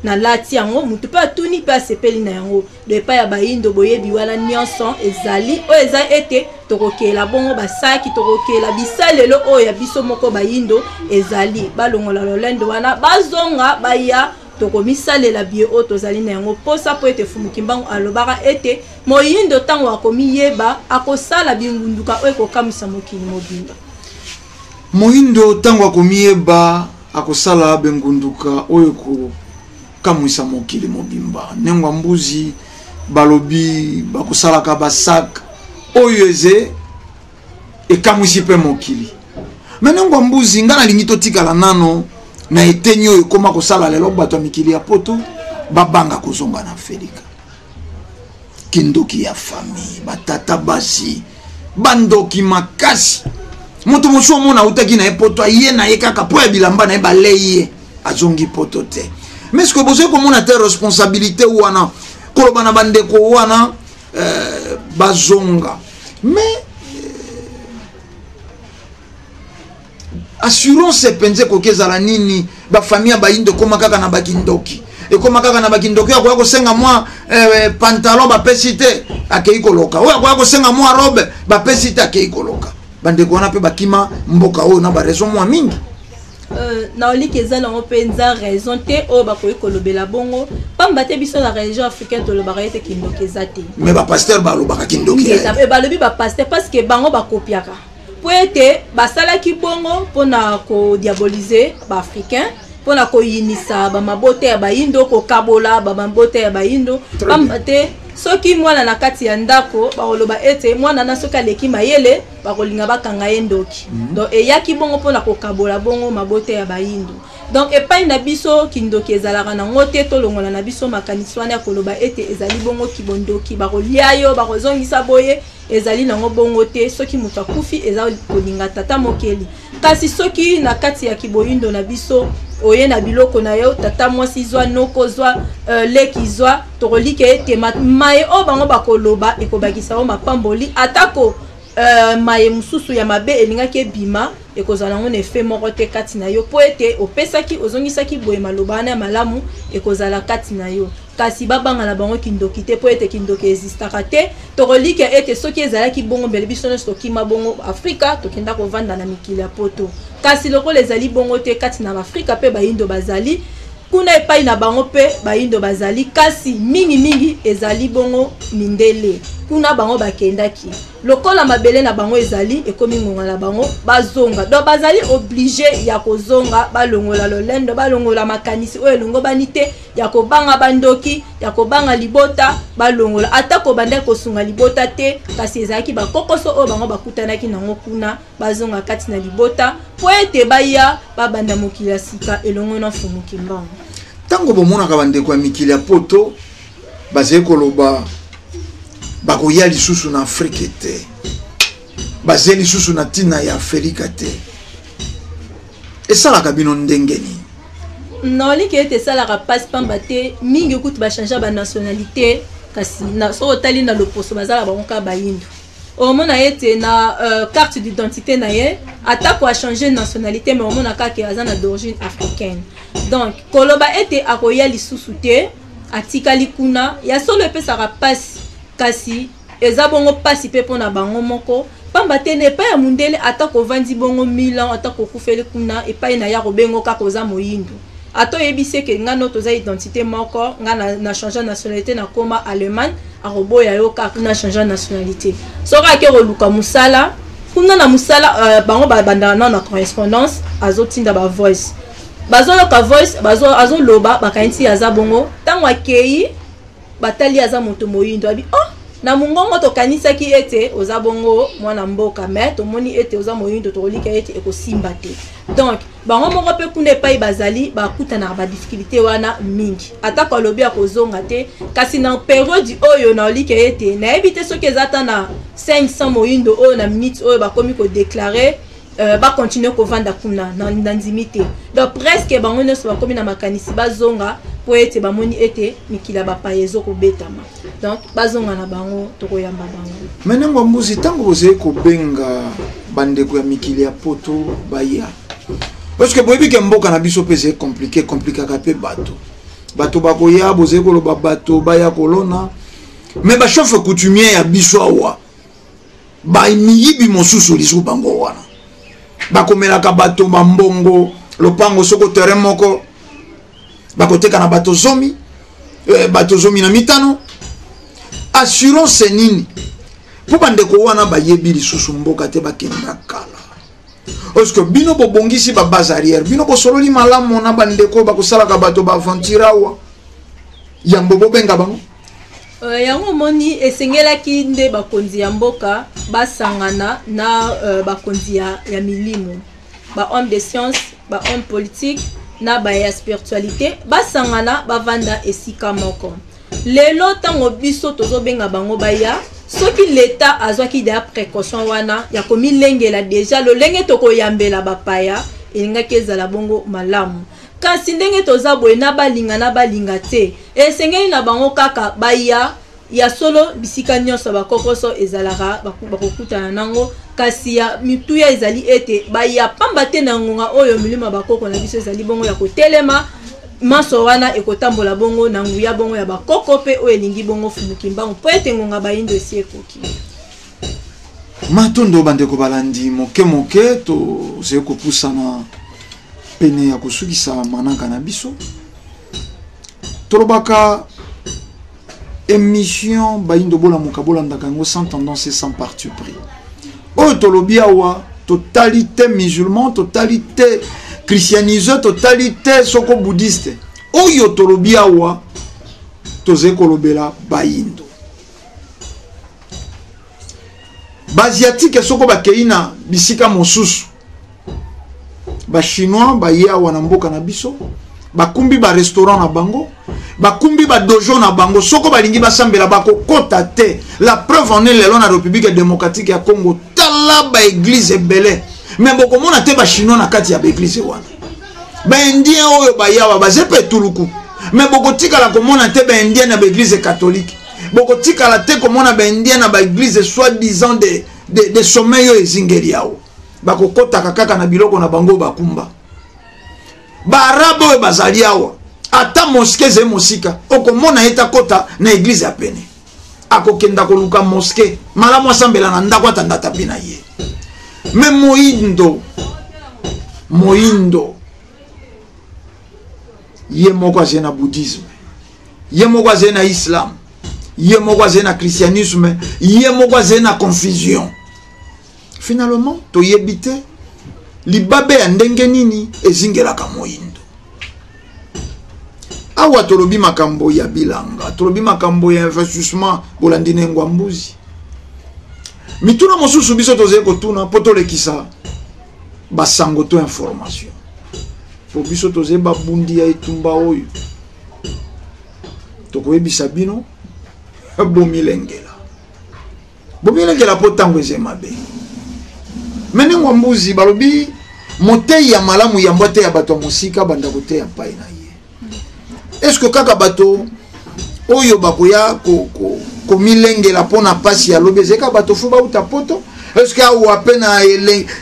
nalati yango, motu mpe atuni mpe asepeli na yango. Do epai ya bayindo boyebi wana nyonso ezali oyo eza ete tokokela bongo basaki, tokokela bisalelo oyo ya biso moko bayindo ezali. Balongola lolendo wana, bazonga baya tokomisalela bie oyo tozali na yango posa, mpo ete Fumu Kimbangu alobaka ete moyindo ntango akomiyeba akosala bingunduka oyo ekokamwisa mokili mobimba. Moyindo ntango akomiyeba akosala bengunduka oyo ekokamwisa mokili mobimba. Nengwa mbuzi balobi bakosalaka basak oyo eze ekamwisi mpe mokili. Me nengwa mbuzi, nga nalingi totikala nano na eteni oyo ekóma kosala lelo bato ya mikili ya poto babanga kozonga na Afrika. Kindoki ya famille, batata basi bandoki makasi. Moto mosusu omona autaki na ye poto, aye na ye kaka mpo ya bilamba na ye, balei ye, azongi poto te. Mais ce que bozali komona te responsabilité wana koloba na bandeko wana bazonga, mais assurance mpenza ekoki ezala nini? Bafamille ya bayindo ekóma kaka na bakindoki, ekóma kaka na bakindoki. Oyo akoya kosenga mwa pantalon, bapesi te, akei koloka. Oyo akoya kosenga mwa robe, bapesi te, akei koloka. Bandeko wana mpe bakima mboka oyo na baraison mwa mingi. Naoliki eza nango mpenza raison te oyo bakoki kolobela bongo, pamba te biso na religion africaine tolobaka ete kindoki eza te. Mais bapasteur balobaka kindoki. Balobi bapasteur parce que bango bakopiaka, mpo ete basalaki bongo mpona kodiaboliser baafricain, mpona koyinisa bamabota ya bayindo, kokabola bamabota ya bayindo. Pamba te soki mwana na kati ya ndako, bakoloba ete mwana na soki aleki mayele, bakolinga bakanga ye ndoki. Donc eyaki bongo mpona kokabola bongo mabota ya bayindo. Donc epai na biso kindoki ezalaka nango te. Tolongola na biso makanisi wana ya koloba ete ezali bongo kibondoki, bakolia yo, bakozongisa boye. Ezali nango bongo te. Soki moto akufi, eza kolinga tata mokeli. Kasi soki na kati ya kiboyindo na biso oye na biloko na yo, tata mwasi zwa, noko zwa, leki zwa, tokolika ete maye oyo bango bakoloba ekobakisa yo mapamboli, atako maye mosusu ya mabe elingaki ebima, ekozala yango na effet moko te kati na yo, mpo ete opesaki, ozongisaki boye maloba wana ya malamu ekozala kati na yo. Kasi babanga na bango kindoki te, mpo ete kindoki existaka te. Tokolika ete soki ezalaki bongo, mbele biso nyonso tokima bongo Afrika, tokenda kovanda na mikili ya Poto. Kasi lokola ezali bongo te, kati na Afrika mpe bayindo bazali kuna, epai na bango mpe bayindo bazali, kasi mingimingi ezali bongo mindele. Kuna bango bakendaki lokola mabele na bango ezali, ekomi ngonga na bango bazonga. Donc bazali obligé ya kozonga, balongola lolendo, balongola makanisi oyo elongobani te ya kobanga bandoki, ya kobanga libota. Balongola ata kobanda kosunga libota te, kasi ezalaki bakokoso oyo bango bakutanaki nango kuna. Bazonga kati na libota mpo ete baya babanda mokili ya sika elongo na Mfumu Kimbangu. Ntango bomonaka bandeko ya mikili ya Poto bazali koloba bakoya lisusu na Afrike te, bazali lisusu na ntina ya Afrika te, esalaka bino ndenge nini? Naoliki ete esalaka mpasi, pamba te mingi kutu bachange banationalité, kasi soki otali na loposo, bazala bango kaka bayindo. Omona ete na carte d'identité na ye, atako achange nationalité, mais omona kaka aza na d'origine africaine. Donc koloba ete akoya lisusu te, atikali kuna, ya solo epesaka mpasi. Kasi eza bongo mpasi mpe mpona bango moko, pamba te na epai ya mundele, ata kovandi bongo 1000 ans, ata kokufeli kuna, epai na ya kobengo kaka oza moyindo. Ata oyebisi eke ngai no toza identité moko, ngai na change nationalité, nakoma Allemagne, akoboya yo kaka na change nationalité. Soki ake koluka mosala kuna, na mosala bango babandaka nano na correspondance, azotinda bavoice, bazoyoka voice, azoloba, bakanisi aza bongo. Ntango akei, batali, aza moto moyindo, abi: "Oh, na mongongo tokanisaki ete oza bongo mwana mboka, mais tomoni ete oza moyindo, tokolika ete ekosimba te." Donc bango moko mpe kuna epai bazali bakutanaka badifficulté wana mingi. Atako alobi akozonga te, kasi na periode oyo naolika ete nayebi te soki eza ata na 500 moyindo oyo na minute oyo bakomi kodéclarer bacontinue kovanda kuna, na ndimi te. Donc presque bango nyonso bakomi na makanisi bazonga, mpo ete bamoni ete mikili ya bapaya ezokobetama. Donc bazonga na bango, tokoyamba bango. Mais Nengwa Mbuzi, ntango bozali kobenga bandeko ya mikili ya Poto baya, parce que boyebi ke mboka na biso mpe ezali compliqué, komplikaka mpe bato bakoya, bozali koloba bato baya kolona, mais bachef coutumier ya biso awa, bamiyibi mosusu lisusu, bango wana bakomelaka bato bambongo, lopango soko terrain moko bakoteka na bato 10, bato 15. Assurance nini mpo bandeko wana bayebi lisusu mboka te, bakenda kala? Parce que bino bobongisi babase arrière, bino bosololi malamu na bandeko bakosalaka bato baaventure awa yambo bobenga bango? Yango omoni, esengelaki nde bakonzi ya mboka basangana na bakonzi ya milimo, bahomme de science, bahomme politique na baya spiritualité, basangana, bavanda esika moko. Lelo ntango biso tozobenga bango baya, soki leta azwaki deya précaution wana ya komilengela deja lolenge tokoyambela bapaya, elingaki ezala bongo malamu. Kasi ndenge toza boye, na balinga na balinga te, esengeli na bango kaka baya. Ya solo, bisika nyonso bakokoso ezalaka, bakokutana nango, kasi ya mituya ezali ete baya, pamba te na ngonga oyo milimo ya bakoko na biso ezali bongo ya kotelema. Manso wana ekotambola bongo na nguya bongo ya bakoko mpe oyo elingi bongo Mfumu Kimbangu, mpo ete ngonga bayindo esi ekoki. Matondo bandeko balandi. Moke moke tozali kopusana. Pene ya kosukisa manaka na biso. Tolobaka émission Bayindo Bolamuka, bolandaka yango sans tendance et sans parti pris. Oyo tolobi awa, totali te musulman, totali te christianisé, totali te soko bouddhiste. Oyo tolobi awa, tozali kolobela Bayindo. Baasiatique soko bakei na bisika mosusu, bachinois baye awa na mboka na biso, bakumbi barestaurant na bango, bakumbi badojo na bango, soko balingi basambela bakokota te. La preuve en est, lelo na République démocratique ya Congo, tala baeglise ebele, mais bokomona te bachinois na kati ya baeglise wana. Baindien oyo bayawa baze mpe etuluku, mais bokotikala komona te baindien na baeglise catholique, bokotikala te komona baindien na baeglise soi-disant de sommeil oyo ezingeli awa. Bakokotaka kaka na biloko na bango bakumba. Baarabe oyo bazali awa, ata mosquée ezali mosika, okomona ye takota na eglise ya pene, akokenda koluka mosquée malamu asambela na ndako, atanda tapi na ye. Mais moyindo, moyindo ye moko azali na bouddhisme, ye moko azali na islam, ye moko azali na christianisme, ye moko azali na confusion. Finalement toyebi te libabe ya ndenge nini ezingelaka moyindo. Awa tolobi makambo ya bilanga, tolobi makambo ya investissement, bolandi nengwa mbuzi. Mituna mosusu biso tozali kotuna mpo tolekisa basango to information, po biso tozali babundi ya etumba oyo tokoyebisa bino bomilengela, bomilengela mpo ntango eza mabe. Mais nengwa mbuzi, balobi motei ya malamu yambo ateya bato ya mosika, banda koteya pai na ye. Est ce que kaka bato oyo bakoya komilengela mpona mpasi ya lobi ezali kaka bato fo bauta poto? Est ce que awa mpe na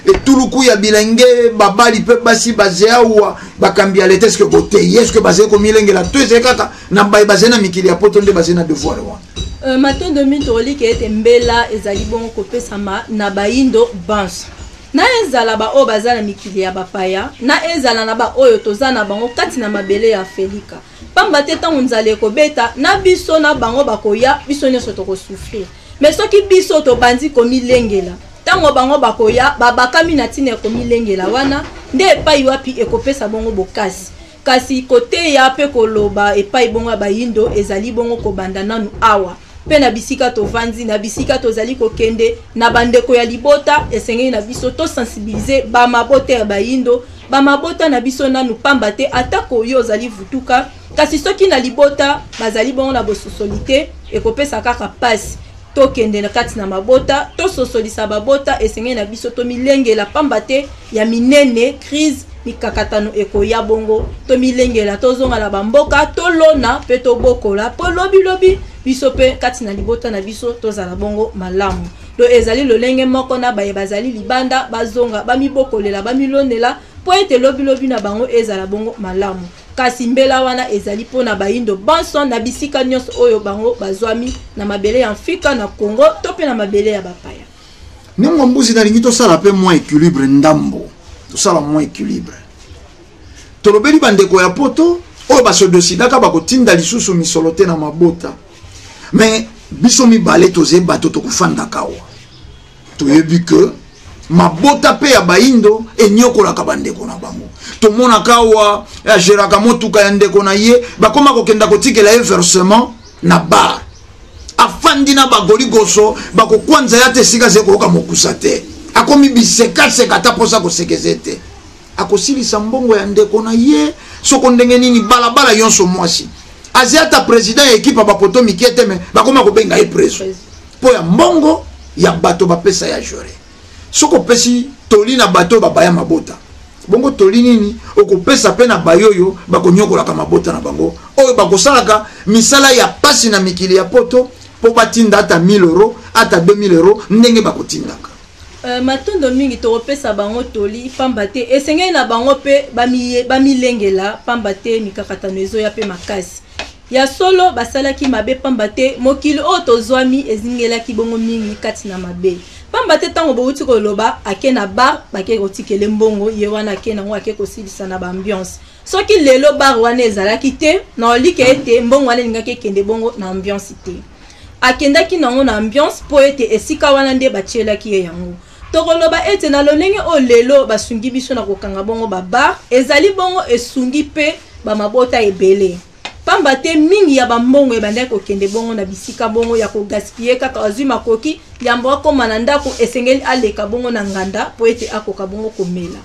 etuluku ya bilenge babali mpe basi baze awa, bakambi ya leta, est ce que botei, est ce que bazali komilengela, to ezali kaka na baye bazali na mikili ya poto nde bazali na devoir wana? Matondo mingi. Toliki ete mbela ezali bongo kopesama na bayindo banso, na ezala baoyo baza na mikili ya bapaya, na ezala na baoyo toza na bango kati na mabele ya Afelika, pamba te ntango nzala ekobeta, na biso na bango bakoya, biso nyonso tokosouffrir. Mais soki biso tobandi komilengela, ntango bango bakoya babakami na ntina ya komilengela wana, nde epai wapi ekopesa bongo bokasi. Kasi koteya mpe koloba epai bongo ya bayindo ezali bongo kobanda nanu awa mpe na bisika tovandi, na bisika tozali kokende, na bandeko ya libota. Esengeli na biso tosensibiliser bamabota ya bayindo, bamabota na biso nanu, pamba te atako yo ozali vutuka, kasi soki na libota bazali bongo na bososoli te, ekopesa kaka pasi. Tokende na kati na mabota, tososolisa babota. Esengeli na biso tomilengela, pamba te ya minene crise, mikakatano ekoya bongo. Tomilengela, tozonga na bamboka, tolona mpe tobokola, mpo lobilobi biso mpe kati na libota na biso tozala bongo malamu. Do ezali lolenge moko na baye bazali libanda, bazonga, bamibokolela, bamilonela, mpo ete lobilobi na bango ezala bongo malamu. Kasi mbela wana ezali mpona bayindo banso na bisika nyonso oyo bango bazwami na mabele ya Mfika, na Congo to mpe na mabele ya bapaya. Ndenge mbuzi, nalingi tosala mpe mwa équilibre ndambo, tosala mwa équilibre. Tolobeli bandeko ya poto oyo basodosidaka bakotinda lisusu misolo te na mabota, mais biso mibale tozali bato tokofandaka awa, toyebi ke mabota mpe ya bayindo enyokolaka bandeko na bango. Tomonaka awa ageraka motuka ya ndeko na ye, bakóma kokenda kotikela ye versement na bar, afandi na bagoligoso, bakokwanza ya te esika azali koyoka mokusa te, akomi bisekaseka, ata mposa kosekeze te, akosilisa mbongo ya ndeko na ye soko ndenge nini. Balabala nyonso mwasi azi, ata président ya ekipe ya bapoto mike te, mais bakóma kobenga ye preso mpo ya mbongo ya bato bapesa ya jore. Soki opesi toli na bato oyo babaya mabota bongo, toli nini okopesa mpe na bayo oyo bakonyokolaka mabota na bango, oyo bakosalaka misala ya pasi na mikili ya poto mpo batinda ata 1000 euro, ata 2000 euro, ndenge bakotindaka? Matondo mingi. Tokopesa bango toli, pamba te esengeli na bango mpe bamilengela, pamba te mikakatano ezoya mpe makasi. Ya solo, basalaki mabe pamba te mokili oyo tozwami ezingelaki bongo mingi kati na mabe. Pamba te tango bowuti koloba ake na bar bake kotikele mbongo ye wana ake nango ake kosilisa na ba ambiance. Soki lelo bar wana ezalaki te na olike ete mbongo wana elingaki ekende bongo na ambiance te. Akendaki nango na ambiance mpo ete esika wana nde batielaki ye yango. Tokoloba ete na lolenge oyo lelo basungi biso na kokanga bongo ba bar ezali bongo esungi mpe ba mabota ebele. Pamba te mingi ya ba mbongo ebandaki kokende bongo na bisika bongo ya ko gaspiller kaka azui makoki yambo akoma na ndako esengeli aleka bongo na nganda mpo ete akoka bongo komela.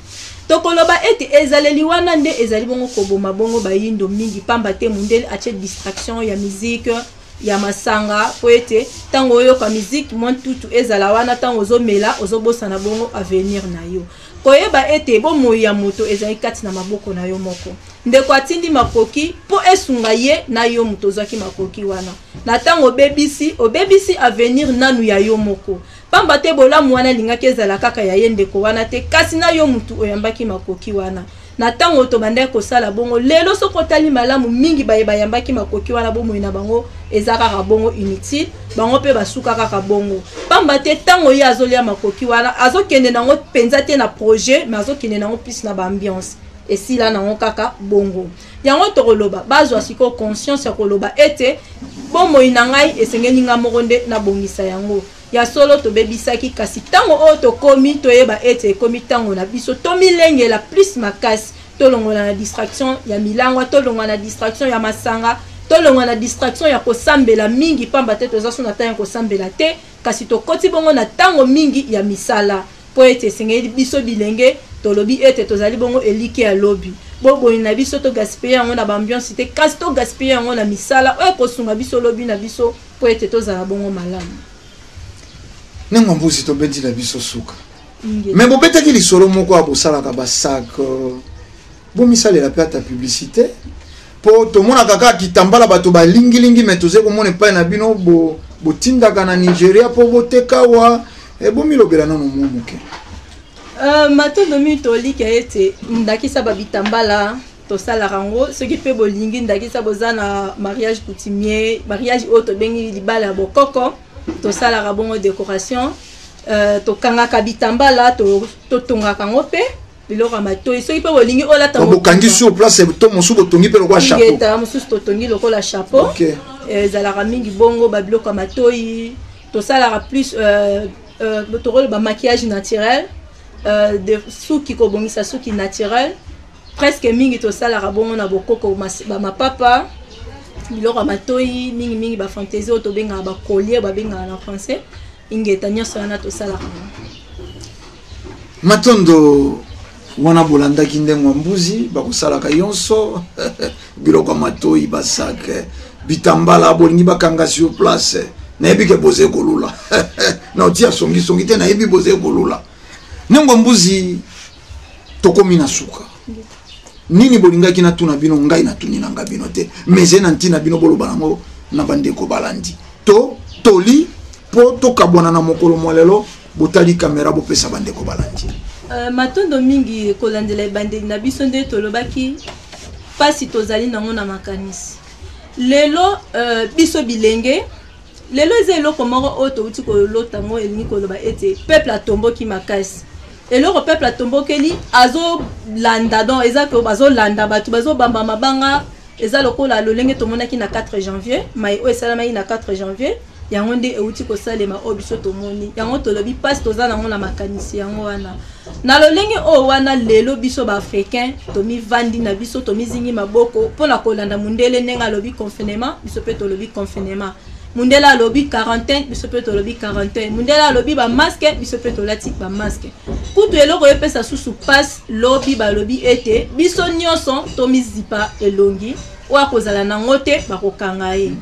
Tokoloba ete ezaleli wana nde ezali bongo koboma bongo bayindo mingi pamba te mundele atie distraction ya musique, ya masanga mpo ete ntango oyoka musique mwa ntutu ezala wana ntango ozomela ozobosana bongo avenir na yo. Koyeba ete bomoi ya moto ezali kati na maboko na yo moko. Ndeko atindi makoki mpo esunga ye na yo moto ozwaki makoki wana. Na ntango obebisi, obebisi avenir nanu ya yo moko. Pamba te bolamu wana elingaki ezala kaka ya ye ndeko wana te, kasi na yo moto oyambaki makoki wana. Na ntango tobandaki kosala bongo, lelo soki otali malamu, mingi baye bayambaki makoki wana bomoi na bango eza kaka bongo inutile, bango mpe basuka kaka bongo. Pamba te ntango ye azolia makoki wana, azokende nango mpenza te na projet, mais azokende nango plus na ba ambiance. Esila nango kaka bongo. Yango tokoloba, bazwa sikoyo conscience ya koloba ete bomoi na ngai esengeli ngai moko nde nabongisa yango. Ya solo tobebisaki, kasi ntango oyo tokomi, toyeba ete ekomi ntango na biso tomilengela plus makasi, tolongola na distraction ya milangwa, tolongwa na distraction ya masanga, tolongwa na distraction ya kosambela mingi, pamba te toza so na ntango ya kosambela te, kasi tokoti bongo na ntango mingi ya misala, mpo ete esengeli biso bilenge tolobi ete tozali bongo elike ya lobi. Boboni na biso togaspille yango na ba ambiance te, kasi togaspille yango na misala oyo ekosunga biso lobi na biso, mpo ete tozala bongo malamu. Ndenge mbuzi tobeti na biso suka. Mais bobetaki lisolo moko ya bosalaka ba sac, bomisalela pe ata publicité po tomonaka kaka kitambala bato balingilingi, mais toze komona epai na bino botindaka na Nigeria po boteka wa, bomilobela nano mwa moke. Matondo mingi tolika ete ndakisa ba bitambala tosalaka yango, soki mpe bolingi ndakisa boza na mariage coutumier, mariage oyo tobengi libala ya bokoko, tosalaka bongo décoration, tokangaka bitambala, totongaka yango mpe biloko ya matoi. Soki mpe bolingi olata Ba bokangi sur place to mosusu botongi mpe lokola chapeau. Ngeta, mosusu totongi lokola chapeau. Ezalaka mingi bongo ba biloko ya matoi. Tosalaka plus tokoloba maquillage naturel, de suki, kobongisa suki naturel. Presque mingi tosalaka bongo na bokoko, ba mapapa, biloko ya matoi, mingi mingi ba fantaisie oyo tobengaka ba collier, babengaka na français. Ingeta nyonso wana tosalaka yango. Matondo wana bolandaki ndenge ya mbuzi bakosalaka yonso biloko ya matoi, basak, bitambala, bolingi bakanga sur place. Nayebi ke boze kolula. Na otia songi songi te, nayebi boze kolula. Ndenge ya mbuzi tokomi na suka. Nini bolingaki natuna bino, ngai natuni na nga bino te, mais na ntina bino boloba nango na bandeko balandi. To toli po tokabwana na mokolo mwa lelo, botali kamera bopesa bandeko balandi. Matondo mingi kolandela ebandeli na biso nde tolobaki pasi tozali nango na makanisi. Lelo biso bilenge, lelo eza eloko moko oyo touti kolota ngo, elingi koloba ete peuple atomboki makasi. Eloko peuple atombokeli azolanda, donc eza ke bazolanda bato, bazobamba mabanga, eza lokola lolenge tomonaki na 4 janvier, mai oyo esalamaki na 4 janvier, yango nde euti kosalema oyo biso tomoni. Yango tolobi pasi toza nango na makanisi yango wana. Na lolenge oyo wana lelo biso ba africain tomivandi na biso, tomizingi maboko mpona kolanda mundele ndenge alobi confinement, biso mpe tolobi confinement. Mundele alobi quarantaine, biso mpe tolobi quarantaine. Mundele alobi ba masque, biso mpe tolati ba masque. Kutu eloko epesa susu passe, lobi balobi ete biso nyonso tomizipa elongi, oyo akozala nango te bakokanga ye.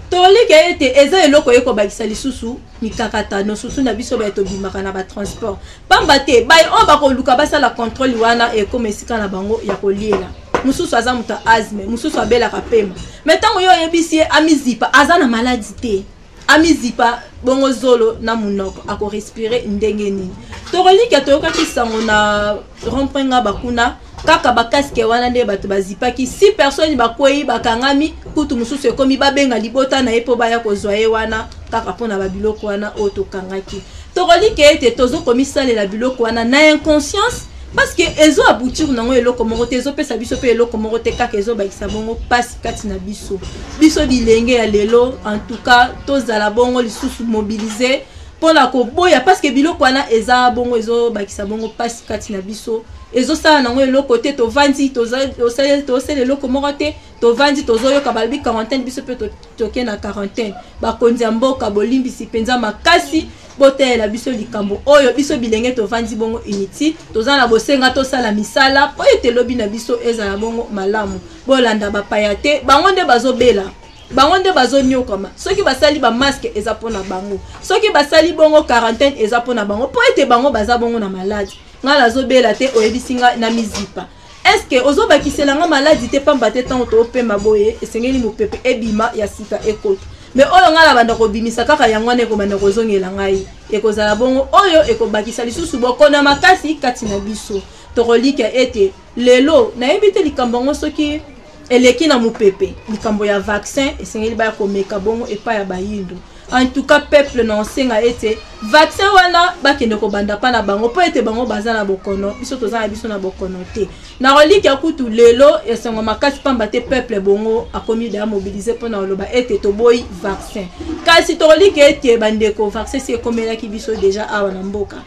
Tolike ete eza eloko ekobakisa lisusu mikakatano susu na biso baye tobimaka na ba transport. Pamba te baye oyo bakoluka basala contrôle wana ekoma esika na bango ya koliela. Mosusu aza moto ya asthme, mosusu abelaka pema. Mais ntango yo oyebisi ye amizipa, aza na maladie te. Amizipa bongo zolo na monoko, akorespire ndenge nini? Tokolika toyokaki sango na rond-point nga bakuna, Kaka bakaske wana nde bato bazipaki. 6 personnes bakwei, bakangami. Kutu mosusu ekomi babenga libota na ye mpo baya kozwa ye wana, kaka mpona babiloko wana oyo tokangaki. Tokolike ete tozokomisalela biloko wana na inconscience, parce que ezo aboutir nango eloko moko te, ezopesa biso mpe eloko moko te, kaka ezobakisa bongo mpasi kati na biso. Biso bilenge ya lelo, en tout cas tozala bongo lisusu mobilize mpona koboya, parce que biloko wana eza bongo ezobakisa bongo mpasi kati na biso, ezosala nango eloko te. Tovandi, tosala eloko moko te, tovandi, tozoyoka balobi quarantaine, biso mpe toke na quarantaine. Bakonzi ya mboka, bolimbisi mpenza makasi, botalela biso likambo oyo. Biso bilenge tovandi bongo inutile, toza na bosenga tosala misala mpo ete lobi na biso ezala bongo malamu. Bolanda bapaya te, bango nde bazobela, bango nde bazonyokama. Soki basali bamaske, eza mpona bango. Soki basali bongo quarantaine, eza mpona bango, mpo ete bango baza bongo na maladi. Ngai nazobela te, oyebisi ngai na mizipa, est-ce ozobakisela nga maladi te? Pamba te ntango toopema boye, esengeli mopepe ebima ya sika ekota. Me oyo ngai na banda kobimisa kaka yango wana ekobanda kozongela ngai, ekozala bongo oyo ekobakisa lisusu bokono makasi kati na biso. Tokolika ete lelo nayebi te likambo yango soki eleki na mopepe, likambo ya vaccin esengeli baya komeka bongo epai ya bayindo. En tout cas peuple na osenga ete vaccin wana bakende kobanda mpa na bango, mpo ete bango baza na bokono, biso toza na biso na bokono te. Nakolika kutu lelo esengo makasi, pamba te peuple bongo akomi deya mobilize mpona koloba ete toboyi vaccin. Kasi tokolika ete bandeko, vaccin si ekomelaki biso deja awa na mboka,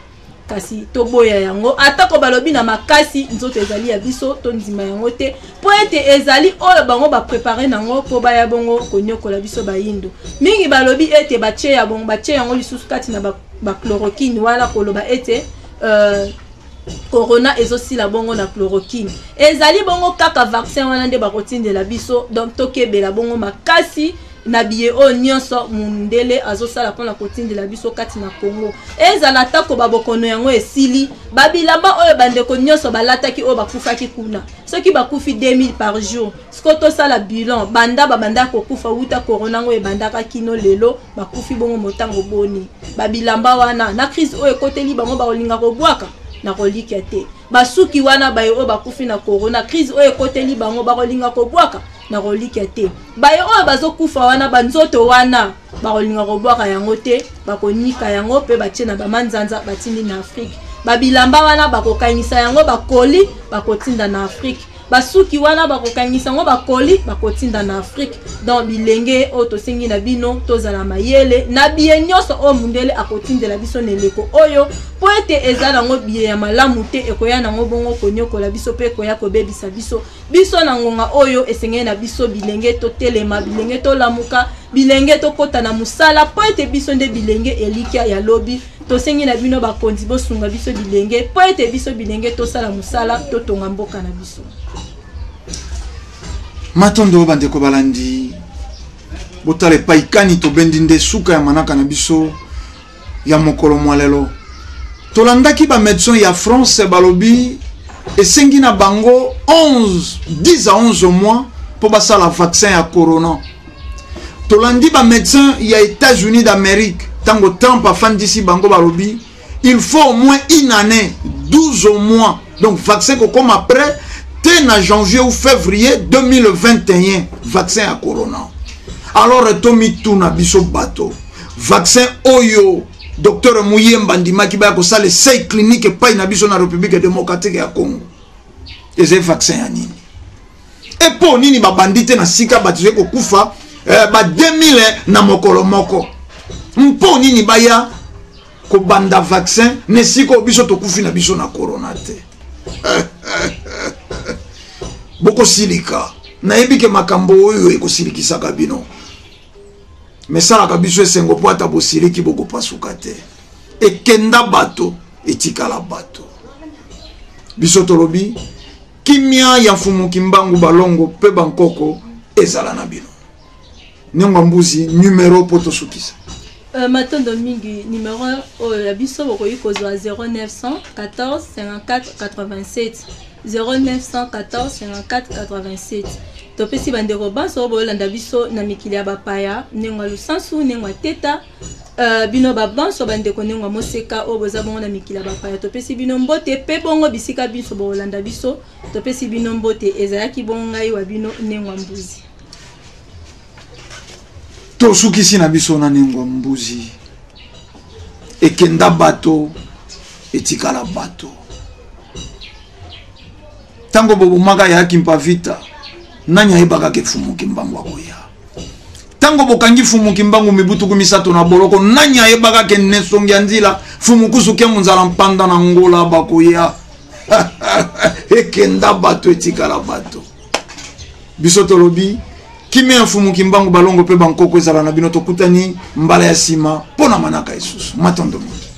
kasi toboya yango atako balobi na makasi. Nzoto ezali ya biso, tondima yango te, mpo ete ezali oyo bango baprepare nango mpo baya bongo konyokola biso bayindo mingi. Balobi ete batie ya bongo, batie yango lisusu kati na bachloroquine wana, koloba ete corona ezosila bongo na chloroquine. Ezali bongo kaka vaccin wana nde bakotindela biso. Donc tokebela bongo makasi na biye oyo nyonso mundele azosala mpona kotindela biso kati na Congo. Ezala atako babokono yango esili, babilamba oyo bandeko nyonso balataki oyo bakufaki kuna, soki bakufi 2000 par jour, siko tosala bilan banda babanda kokufa, wuta corona yango ebandaka kino lelo, bakufi bongo motango boni? Babilamba wana, na crise oyo ekoteli bango, bakolinga kobwaka? Na kolikia te. Basuki wana, baye oyo bakufi na corona, crise oyo ekoteli bango, bakolinga kobwaka? Na kolikia te. Baye oyo bazokufa wana, banzoto wana bakolinga kobwaka yango te, bakonika yango mpe batie na bamanzanza, batindi na Afrike. Babilamba wana bakokangisa yango bakoli, bakotinda na Afrike. Basuki wana bakokangisa yango bakoli, bakotinda na Afrike. Donc bilenge oyo, tosengi na bino tozala mayele na biye nyonso oyo mundele akotindela biso na eleko oyo, mpo ete eza nango biye ya malamu te. Ekoya nango bongo konyokola biso mpe ekoya kobebisa biso. Biso na ngonga oyo, esengeli na biso bilenge totelema, bilenge tolamuka, bilenge tokɔta na mosala, mpo ete biso nde bilenge elikya ya lobi. Tosengi na bino bakonzi, bosunga biso bilenge, mpo ete biso bilenge tosala mosala, totonga mboka na biso. Matondo bandeko balandi. Botala epai kani tobendi nde suka ya manaka na biso ya mokolo mwa lelo. Tolandaki bamédecin ya France, balobi esengi na bango 11 10 à 11 mois mpo basala vaccin ya corona. Tolandi bamédecin ya États-Unis d'Amérique, ntango Trump afandisi bango, balobi il faut au moins une année, 12 mois. Donc vaccin kokoma prêt te na janvier ou février 2021, vaccin ya corona. Alors tomituna biso bato, vaccin oyo docteur Muyemba andimaki baya kosala essai clinique epai na biso na République démocratique ya Congo, ezali vaccin ya nini? Epo nini babandi te na sika bato ezali kokufa ba 2000 na mokolo moko? Mpo nini baya kobanda vaccin na esika oyo biso tokufi na biso na corona te? Bokosilika, nayebi ke makambo oyo ekosilikisaka bino, mesalaka biso esengo, mpo ata bosiliki, bokopasuka te. Ekenda bato, etikala bato. Biso tolobi kimia ya Mfumu Kimbangu, balongo mpe bankoko ezala na bino. Nengwa Mbuzi, numero mpo tosukisa. Matondo mingi. Numero oyo ya biso bokoki kozwa 0914 54 87, 0914 54 87. Topesi bandeko banso oyo boyolanda biso na mikili ya bapaya ndenge ya lusansu, ndenge ya teta. Bino babanso bandeko ndenge moseka oyo boza bongo na mikili ya bapaya, topesi bino mbote, mpe bongo bisika biso bokolanda biso, topesi bino mbote. Ezalaki bongo ngai wa bino Nengwa Mbuzi. Tosukisi na biso na Nengwa Mbuzi. Ekenda bato, etikala bato. Ntango bobomaka ya Kimpa Vita, nani ayebaka ke Fumu Kimbangu akoya? Ntango bokangi Fumu Kimbangu mibutuku 3 na boloko, nani ayebaka ke nesongi ya nzila Fumu Kusu Kiangu nzala mpanda na ngola bakoya? Ekenda bato, etikala bato. Biso tolobi kimia ya Fumu Kimbangu, balongo mpe bankoko ezala na bino. Tokutani mbala ya nsima mpo na manaka lisusu. Matondo mingi.